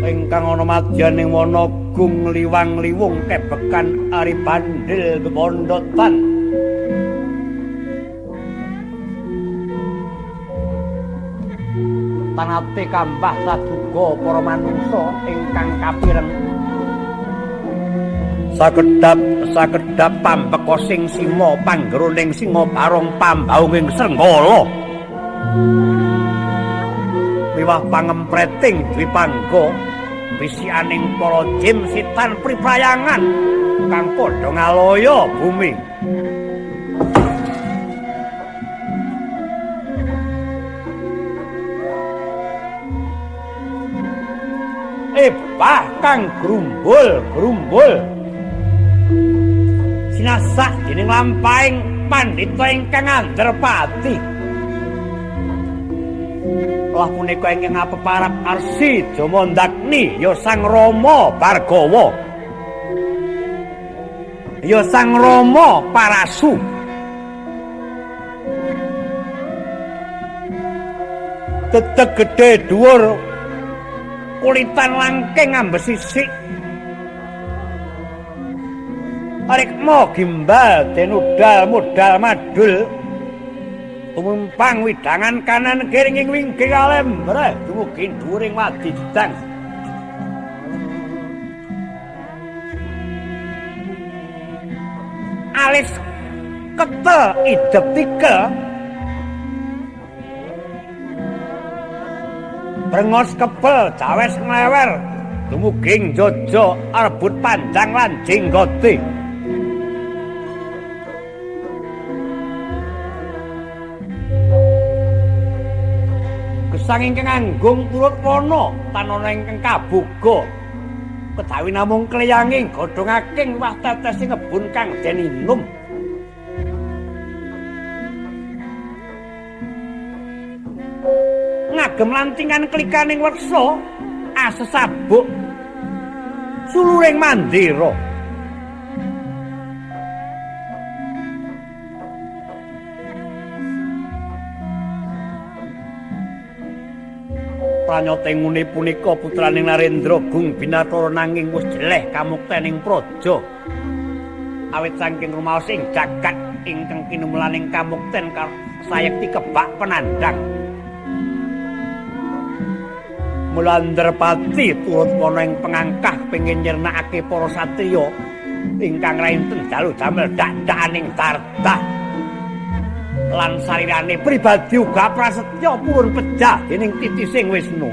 Ingkang ana madyaning wana gung liwang-liwung kebekan ari bandhil bebondotan. Tanate kambah saduga para manungsa ingkang kapireng. Sakedhap sakedhap pambeka sing sima panggeroning singa barong pambaunging srenggala. Miwah pangempreting dwipangga bisikaning para jim sitan priprayangan kang padha ngalaya bumi. Ebah kang grumbul-grumbul sinasak dening lampahing pandhita ingkang andherpati. Lah punika ingkang apeparap Arsi Jamandagni ya Sang Rama Bhargawa, ya Sang Rama Parasu. Dedeg gedhe dhuwur kulitan langking ambes sisik. Rikma gimbal denudal modal madul. Tumumpang widangan kanan kiri ing wingking alembreh dumugi dhuwuring wadidang. Alis ketel idep tikel. Brengos kebel jawes nglewer dumugi njojo rebut panjang lan jenggote. Gesang ingkang anggung turut wana tanana ingkang kaboga kejawi namung kleyanging godhongaking wah tetes ing kebun kang den inum. Ngagem lantingan klikaning weksa asesabuk suluring mandira. Pranyata ngene punika putraning Narendra Gung Binatara nanging wis jeleh kamuktening praja. Awit saking rumaos ing jagat ingkang kinumelaning kamukten sayekti kebak penandang. Mula Ndrapati turut wana ing pengangkah pengin nyirnakake para satriya ingkang rainten dalu damel dak-dakaning tardah. Lan sarirane pribadi uga prasetya purun pejah dening titising Wisnu.